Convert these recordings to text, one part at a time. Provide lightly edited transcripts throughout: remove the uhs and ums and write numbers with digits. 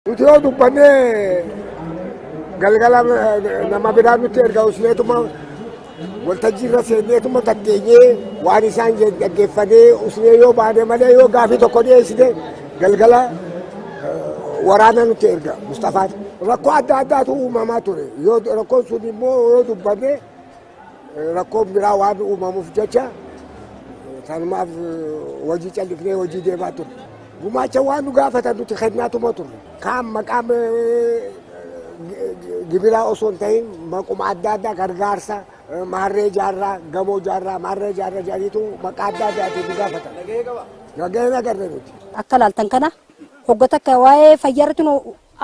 Nuti yoo dubbanne galgala nama biraa nutti erga usneetuma waltajjii irra seenneetuma tatteenyee waan isaan jedhan dhaggeeffanee usnee yoo baane malee yoo gaafii tokko dhiyeessine galgala waraana nutti erga Mustafaan. Rakkoo adda addaatu uumamaa ture. Yoo rakkoon sun immoo yoo dubbanne rakkoon biraa waan uumamuuf jecha sanumaaf hojii callifnee hojii deemaa turre. Gumaacha waan nu gaafatan nuti kennaatuma turre. Kaan maqaa gibiraa osoo hin ta'in maquma adda addaa gargaarsa maarree jaarraa gamoo jaarraa maarree jaarraa jedhaniitu maqaa adda addaatiin nu gaafatan. Nagahee agarre nuti. Akka laaltan kana hogga takka waa'ee fayyaa irratti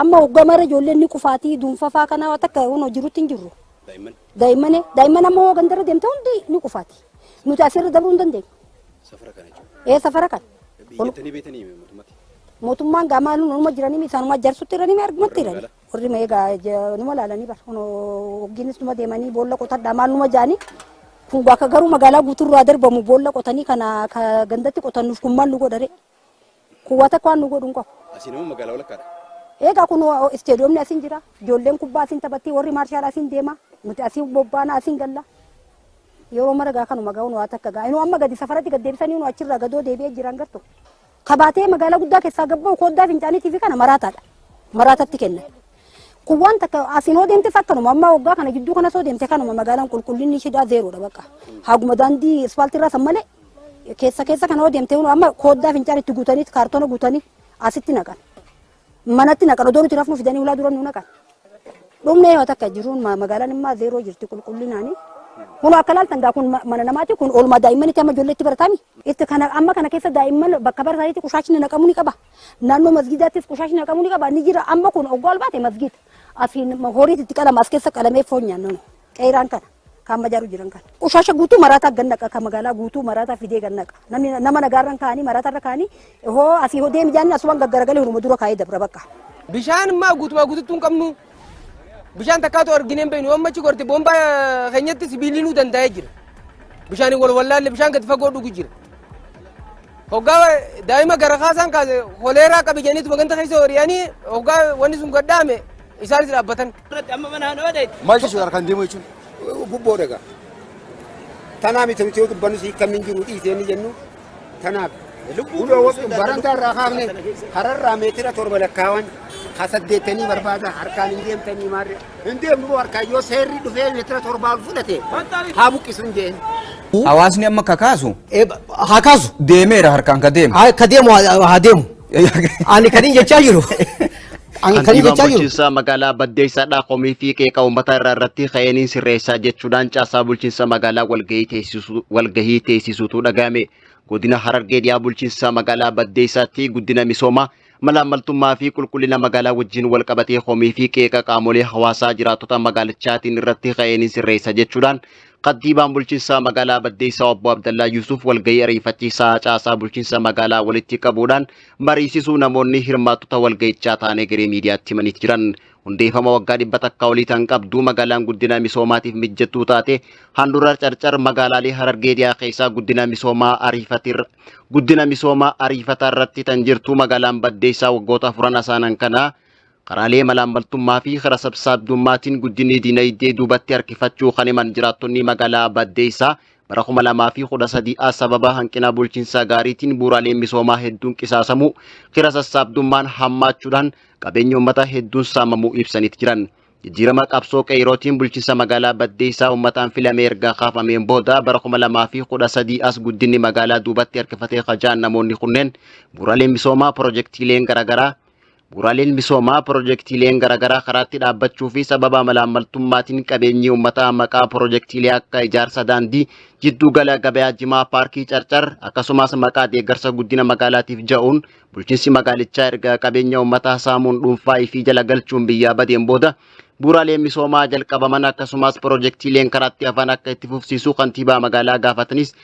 amma hogga mara ijoolleen ni qufaatii duunfafaa kana takka jirutti hin jirru. Daa'imman. Daa'imman daa'imman amma hoo gandarra deemte hundi ni qufaati. Nuti asirra dabruu hin dandeenyu. Safara kana jechuudha. Ee safara kana. Biyyattanii beetanii mootummaatti. Mootummaan gaamaa numa jiranii isaanuma jarsutti jiranii argumatti jiranii. Warri mee egaa numa laalanii bara hoggiinis numa deemanii boolla qotadhaa maal numa jaanii. Kun akka garuu magaalaa guutuurraa darbamu boolla qotanii kana ka gandatti qotannuuf kun maal nu godhare. Kun waa takka waan nu godhu hin qabu. Asiin immoo magaalaa walakkaadha. Egaa kun isteediyoomni asiin jira. Ijoolleen kubbaa asiin taphatti warri maarshaal asiin deema. Nuti asiin bobbaana asiin galla. Yeroo mara gaa kanuma gaa waa takka gaa. Inuu amma gadi safaratti gad deebisanii nu achirraa gadoo deebi'ee jiran gartu. Kabaatee magaalaa guddaa keessaa gabba'u koddaa fincaaniitii fi kana maraataadha. Maraatatti kennan. Kun waan takka asiin hoo deemtes akkanuma amma waggaa kana gidduu kanas hoo deemte kanuma magaalaan qulqullinni isheedhaa zeeroodha bakka. Haguma daandii ispaaltiirraa san malee keessa keessa kana hoo deemte amma koddaa fincaan itti guutanii kaartoona guutanii asitti naqan. Manatti naqan odoo nuti rafnu fidanii ulaa dura nu naqan. Dhumnee yoo takka jiruun magaalaan immoo zeeroo jirti qulqullinaani. Kun akka laaltan gaa kun mana namaati kun oolmaa daa'immanitti amma ijoollee itti barataami. Itti kana amma kana keessa daa'imman bakka baratanitti qushaashni naqamuu ni qaba. Naannoo masgiidaattis qushaashni naqamuu ni qaba. Ni jira amma kun oggaa ol baate masgiida. Asiin horiitti itti qalama as keessa qalamee foon nyaannu. Qeeraan kana. Kan amma jaaru jiran kana. Qushaasha guutuu maraataa gad naqa kan magaalaa guutuu maraataa fidee gad naqa. Namni nama nagaarran kaanii maraatarra kaanii hoo asii hoo deemi jaanni asumaan gaggaragalee huruma dura kaa'ee dabra bakka. Bishaan immoo guutumaa guututti hin qabnu. Bishaan takkaatu arginee hin beeknu. Amma achi gorte boombaa keenyatti sibiilli nuu danda'ee jira. Bishaan wal wallaalle bishaan gadi fagoo dhugu jira. Hoggaa daa'ima gara kaasaan kaase koleeraa qabi jedhaniitu maganta keessa hori'anii hoggaa wanni sun gadhaame isaanis dhaabbatan. Maal jechuudha harkaan deemuu jechuun? Gubboo dhagaa. Tanaa miti nuti yoo dubbannu si kan hin jiru dhiisee ni jennu tanaaf. Barantaa irraa kaafne kararraa meetira 7 lakkaawan ka saddeettanii barbaada harkaan hin deemtanii maarre hin deemnu boo harkaan yoo seerri dhufee meetira 7 ol fudhate haa buqqisu hin jeen. Hawaasni amma kakaasu. Haa kaasu. Deemeera harkaan ka deemu. Ka deemu haa deemu. Ani kan hin jechaa jiru. Ani kan hin Kantiibaan jechaa jiru. bulchiinsa magaalaa Baddeessaadhaa komii fi qeeqa uummataa irraa irratti ka'eeniin sirreessaa jechuudhaan caasaa bulchiinsa magaalaa walgahii teessisuutu dhaga'ame. Godina Harargee dhiyaa bulchiinsa magaalaa Baddeessaatti guddina misoomaa, malaammaltummaa fi qulqullina magaalaa wajjin walqabatee komii fi qeeqa qaamolee hawaasaa jiraattota magaalichaatiin irratti ka'eeniin sirreessa jechuudhaan Kantiibaan bulchiinsa magaalaa Baddeessaa obbo Abdallaa Yuusuf walgahii ariifachiisaa caasaa bulchiinsa magaalaa walitti qabuudhaan mariisisuu namoonni hirmaattota walgahichaa ta'an egeree miidiyaatti himaniit jiran. Hundeeffama waggaa 100 olii tan qabdu magaalaan guddina misoomaatiif mijjattuu taate handhuura Carcar magaalaalee Harargee dhiyaa keessaa guddina misoomaa ariifatir guddina misoomaa ariifataa irratti tan jirtu magaalaan Baddeessaa waggoota afuran asaanan kana Karaalee malaammaltummaa fi kira sabsaabdummaatiin guddinni dinagdee duubatti harkifachuu kan himan jiraattonni magaalaa Baddeessaa bara 2013 as sababa hanqina bulchiinsa gaariitiin bu'uuraaleen misoomaa hedduun qisaasamuu, kira sassaabdummaan hammaachuudhaan qabeenyi uummata hedduun saamamuu ibsaniit jiran. Jijjiirama qabsoo qeeyrootiin bulchiinsa magaalaa Baddeessaa uummataan filamee erga kaafameen booda bara 2013 as guddinni magaalaa duubatti harkifatee kajaan namoonni kunneen bu'uuraaleen misoomaa pirojektiileen garaagaraa Bu'uuraaleen misoomaa pirojektiileen garaagaraa karaatti dhaabbachuu fi sababa malaammaltummaatiin qabeenyi uummataa maqaa pirojektiilee akka ijaarsa daandii, jidduu gala gabayaa Jimaa Paarkii Carcar akkasumas maqaa deeggarsa guddina magaalaatiif ja'uun bulchiinsi magaalichaa erga qabeenya uummataa saamuun dhuunfaa ifii jala galchuun biyyaa badeen booda bu'uuraaleen misoomaa jalqabaman akkasumas pirojektiileen karaatti hafan akka itti fufsiisu kantiibaa magaalaa gaafatanis.